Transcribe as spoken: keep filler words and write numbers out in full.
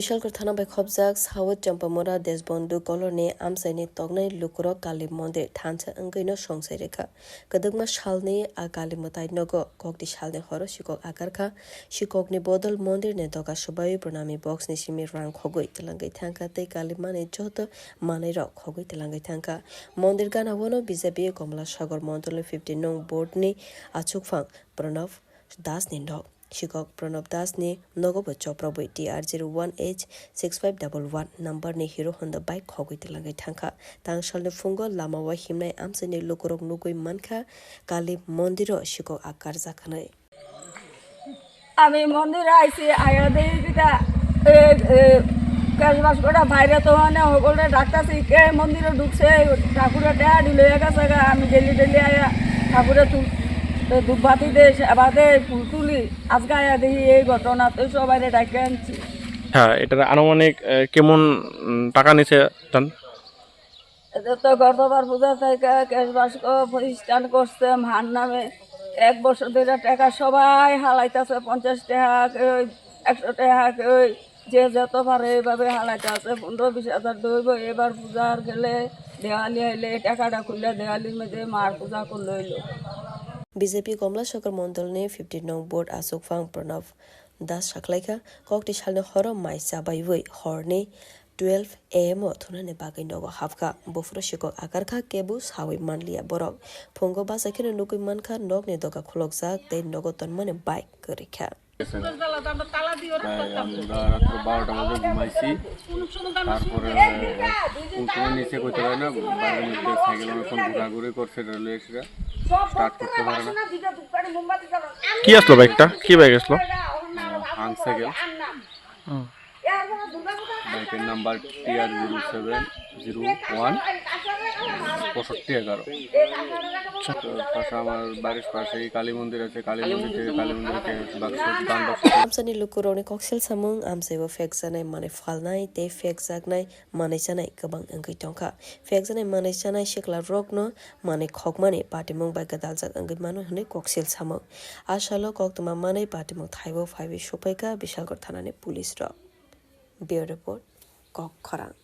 Bishalkar thana bai khopjak South Champamura Deshbandhu Colony amchaini toknai lukurok Kali mondir thansa wngwino songsai rikha. Kwdwkma salni a Kali mwtai nogo kokti salni horo sikok akarkha. Sikokni bodol mondirni doga swbaiwi pranami boxni simi rang khogwi twlangwi thangkha tei Kali mani joto manwirok khogwi twlangwi thangkha. Mondir gana-o no B J P Komla Sagar Mondolni fifty nong Bordni achukphang Pranab Dasni nok. Sikok Pranab Dasni nogo bo choprobwi T R zero one H six five double one numberni Hero Honda bike khogwi twlangwi thangkha. Tangsalni phungo lamao himnai amchaini lukurok nugwi mankha Kali mondiro sikok akarjak hwnwi. আমি মন্দিরে আইছি, আয়া দেখি কিতা, এ, এ, ক্যাশবাক্সটা বাইরে তো মানে হকলরে ডাকতাছি, কে মন্দিরে ঢুকছে, ঠাকুরে টেহাডি লইয়া গেছে গা, আমি ডেলি ডেলি আয়া ঠাকুরে তুল-, এ, ধূপবাতি দেই, সেবা দেই, ফুল তুলি। আজকে আয়া দেখি এই ঘটনা, তো সবাইরে ডাকে আনছি। হ্যাঁ, এটার আনুমানিক, এ, কেমন, উম, টাকা নিছে জান? এটা তো গতবার পূজা থেকে ক্যাশবাক্স প্রতিষ্ঠান করছে মার নামে। এক বছর ধরে টাকা সবাই হালাইতাছে, পঞ্চাশ টাকা, কেউ একশো টাকা, কেউ যে যত পারে এইভাবে হালাইতাছে। পনেরো বিশ হাজার দইব। এবার পূজার গেলে, দেওয়ালি হইলে এই টাকাটা খুললে দেওয়ালির মধ্যে মার পূজা করলে হইলো। B J P Komla Sagar Mondolni fifty nong Bord achukphang Pranab Das sakhlaikha, kokti salni horo mai chabaiwi horni twelve A M o thunani bagwi nogo hapkha. Buphuru sikok akarkha, kebo sawi manliya borok. Phungo bachakheno nugwi mankha, nokni doga khulokjak tei nogo tonmani bike kwrwikha. প্রায় আমরা রাত্র বারোটা বাজে ঘুমাইছি। তারপরে কোন সময় নিচে করতে পারি না, বাইরের মধ্যে সাইকেল অনেকক্ষণ ঘোরাঘুরি করছে, রেলওয়ে এসে স্টার্ট করতে পারে না। কি আসলো বাইকটা? কি বাইক আসলো? হাং সাইকেল। হুম। বাইকের number T R zero seven zero one পঁয়ষট্টি এগারো। তো পাশে আমার বাড়ির পাশেই কালী মন্দির আছে, কালী মন্দির থেকে কালী মন্দিরে বাক্স, দান বাক্স। Amchaini lukurokni koksil samung amchaibo phekjanai manwi phalnai tei phekjaknai manwi chanai kwbang wngwi tongkha. Phekjanai manwi chanai siklarokno manwi khokmani patimung bai gwdaljak wngwi mano hwnwi koksil samung. A salo koktwma manwi patimung thaibo phaiwi sophaikha Bishalgarh thanani police rok. Bureau Report, Kok Khorang.